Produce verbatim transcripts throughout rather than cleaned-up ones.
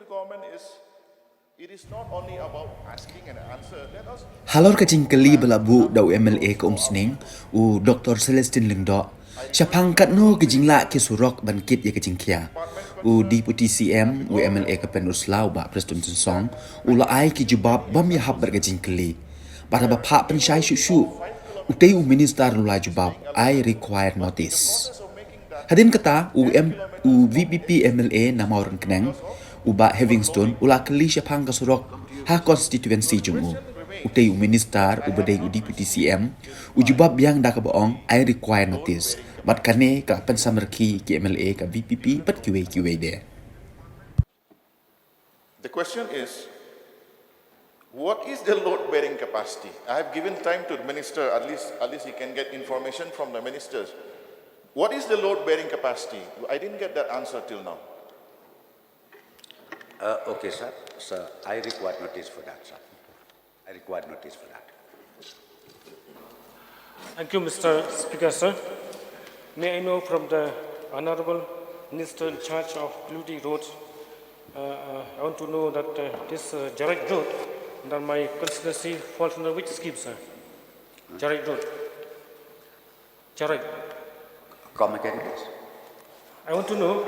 The government is, it is not only about asking and answer. Let us Halor ka jingkylli ba la buh da u M L A ka Umsning, u Doctor Celestine Lyngdoh, shaphang katno ka jinglah ki surok ban kit ïa ka jingkhia, u Deputy C M, u M L A ka Pynursla, u Bah Prestone Tynsong, u la ai ki jubab bym ïahap bad ka jingkylli. Bad haba phah pynshai shuh shuh, utei u minister u la jubab, "I require notice." Hadien kata, u, M, u V P P M L A na Mawryngkneng, u Bah Heavingstone, u la kylli shaphang ka surok ha constituency jong u. Utei u minister, uba dei u Deputy C M, u jubab biang da kaba ong, "I require notice." Bad kane ka pynsamrkhie ki M L A, ka V P P bad kiwei kiwei de. The question is, what is the load bearing capacity? I have given time to the minister, at least, at least he can get information from the ministers. What is the load bearing capacity? I didn't get that answer till now. Uh, okay, sir. Sir, I require notice for that, sir. I require notice for that. Thank you, Mister Speaker, sir. May I know from the Honorable Minister in charge of P W D Road, uh, uh, I want to know that uh, this uh, Jarak Road under my constituency falls under which scheme, sir? Jarak Road. Jarak. Come again, please. I want to know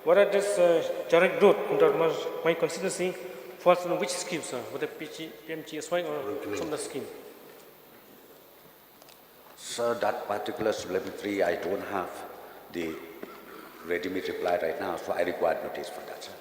whether this uh, Jarak Road under my, my constituency falls under which scheme, sir? Whether P G, P M G S Y or some other scheme? Sir, that particular supplementary, I don't have the ready-made reply right now, so I require notice for that, sir.